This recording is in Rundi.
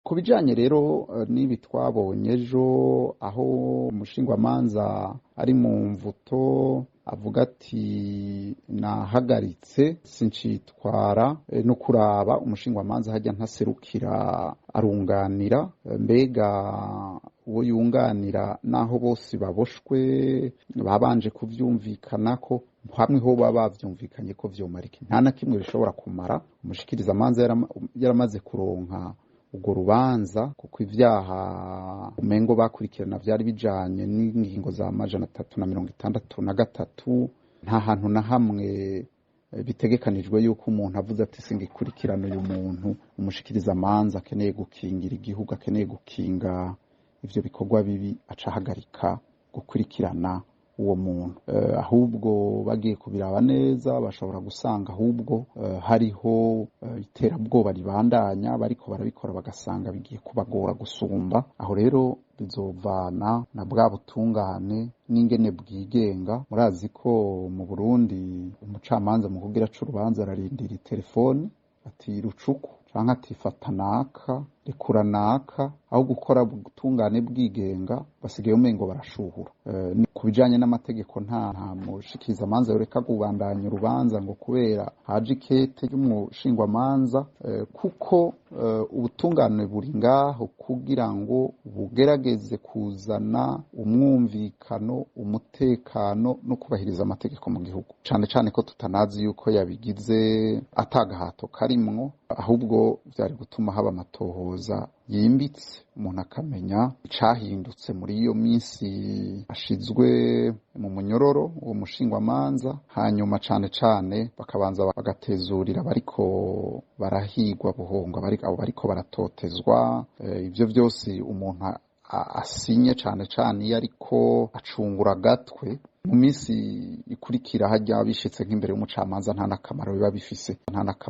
Ku bijanye rero n'ibi twabonye ejo, aho umushingwamanza ari mu mvuto avuga ati nahagaritse sincitwara, no kuraba umushingwamanza hajya ntaserukira arunganira, mbega uwo yunganira naho bose baboshwe babanje kuvyumvikanako, hamwe ho baba bavyumvikanye ko vyomara iki? Nta na kimwe bishobora kumara. Umushikirizamanza yaramaze kuronka urwo rubanza, kuko ivyaha umengo bakurikirana vyari bijanye n'ingingo za 363. Nta hantu na hamwe bitegekanijwe yuko umuntu avuze ati singikurikirana uyu muntu, umushikirizamanza akeneye gukingira igihugu, akeneye gukinga ivyo bikorwa bibi, aca ahagarika gukurikirana uwo muntu. Ahubwo bagiye kubiraba neza bashobora gusanga ahubwo hariho iterabwoba ribandanya, bariko barabikora bagasanga bigiye kubagora gusumba. Aho rero bizovana na bwa butungane n'ingene bwigenga. Murazi ko mu Burundi umucamanza mu kugira aca urubanza ararindira itelefone, ati rucuku canke ati fata naka, rekura naka. Aho gukora ubutungane bwigenga basigaye umengo barashuhura. Ku bijanye n'amategeko nta mushikirizamanza yoreka kubandanya urubanza ngo kubera haje ikete ry'umushingwamanza, kuko ubutungane buri ngaho kugira ngo bugerageze kuzana umwumvikano, umutekano no kubahiriza amategeko mu gihugu, cane cane ko tutanazi yuko yabigize atagahato karimwo, ahubwo vyari gutuma haba amatohoza yimbitse, umuntu akamenya icahindutse muri iyo minsi ashizwe mu munyororo uwo mushingwamanza, hanyuma cane cane bakabanza bagatezurira bariko barahigwa buhongo, abo bariko baratotezwa. Ivyo vyose umuntu asinye, cane cane iyo ariko acungura agatwe mu minsi ikurikira hajya bishitse nk'imbere y'umucamanza, nta n'akamaro biba bifise, nta n'akamaro.